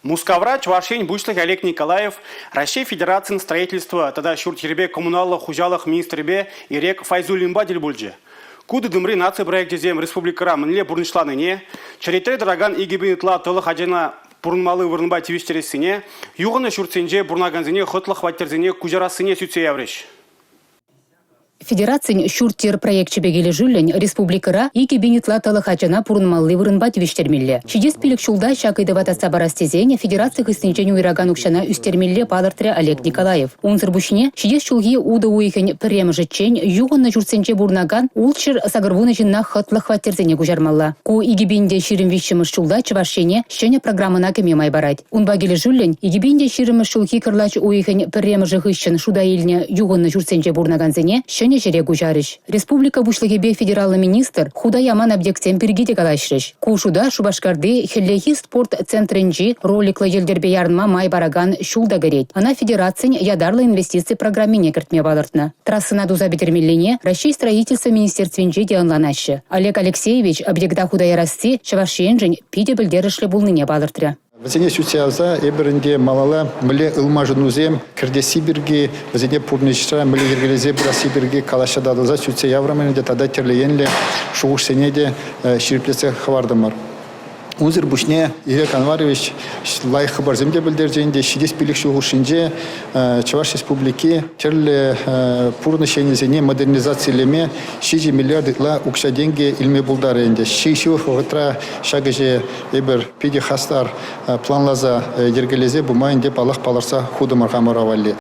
Мускавра Чӑваш Ен Пуҫлӑхӗ Олег Николаев Раҫҫей Федерацийӗн строительство тата ҫурт-йӗрпе коммуналлӑ хуҫалӑх министрӗпе Ирек Файзуллинпа тӗл пулчӗ. Ку тытӑмри наци проекчӗсем республикӑра мӗнле пурнӑҫланине, черетре тӑракан 2000 ытла тӑлӑх ачана пурӑнмалли вырӑнпа тивӗҫтерессине, юхӑннӑ ҫуртсенче пурӑнакансене хӑтлӑ хваттерсене куҫарассине сӳтсе яврӗҫ. Федерацин ҫурт-йӗр проекчӗпе килӗшӳллӗн республикӑра 2000 ытла тӑлӑх ачана пурӑнмалли вырӑнпа тивӗҫтермелле. Ҫитес пилӗк ҫулта ҫак ыйтӑва татса парас тесен федераци хыснинчен уйӑракан укҫана ӳстермелле палӑртрӗ Олег Николаев. Унсӑр пуҫне ҫитес ҫулхи утӑ уйӑхӗн пӗрремӗшӗччен юхӑннӑ ҫуртсенче пурӑнакан 680 ҫынна хӑтлӑ хваттерсене куҫармалла. Ку 2023-мӗш ҫулта Чӑваш Ене ҫӗнӗ программӑна кӗме май парать. Унпа килӗшӳллӗн 2020 ҫулхи кӑрлач уйӑхӗн пӗрремӗшӗ хыҫҫӑн шута илнӗ юхӑннӑ ҫуртсенче пурӑнакансене ҫӗнӗ ҫӗре куҫарӗҫ. Республика Пуҫлӑхӗпе федераллӑ министр хута яман объектсем пирки те калаҫрӗҫ. Ку шута Шупашкарти хӗллехи спорт центрӗнчи роликлӑ йӗлтӗрпе ярӑнма май паракан ҫул та кӗрет. Ӑна федерацин ятарлӑ инвестици программине кӗртме палӑртнӑ. Трассӑна туса пӗтермеллине Раҫҫей строительство министерствинче те ӑнланаҫҫӗ. Олег Алексеевич объекта хута ярасси Чӑваш Еншӗн питӗ пӗлтерӗшлӗ пулнине палӑртрӗ. Вӗсене сӳтсе явса эпир ӗнтӗ малалла мӗнле ылмашӑнусем кӗртесси пирки, вӗсене пурнӑҫра мӗнле йӗркелесе пырасси пирки калаҫса татӑлса сӳтсе яврӑмӑр ӗнтӗ тата тӗрлӗ енлӗ шухӑшсене те ҫирӗплетсе хӑвартӑмӑр. Унсӑр пуҫне Ирек Анварович лайӑх хыпарсем те пӗлтерчӗ ӗнтӗ. Ҫитес 5 ҫул хушшинче Чӑваш Республики тӗрлӗ пурнӑҫ енӗсене модернизацилеме 7 миллиард ытла укҫа-тенкӗ илме пултарӗ ӗнтӗ. Ҫывӑх вӑхӑтра ҫак ӗҫе эпир питӗ хастар планласа йӗркелесе пыма ӗнтӗ паллах палӑртса хутӑмӑр хамӑра валли.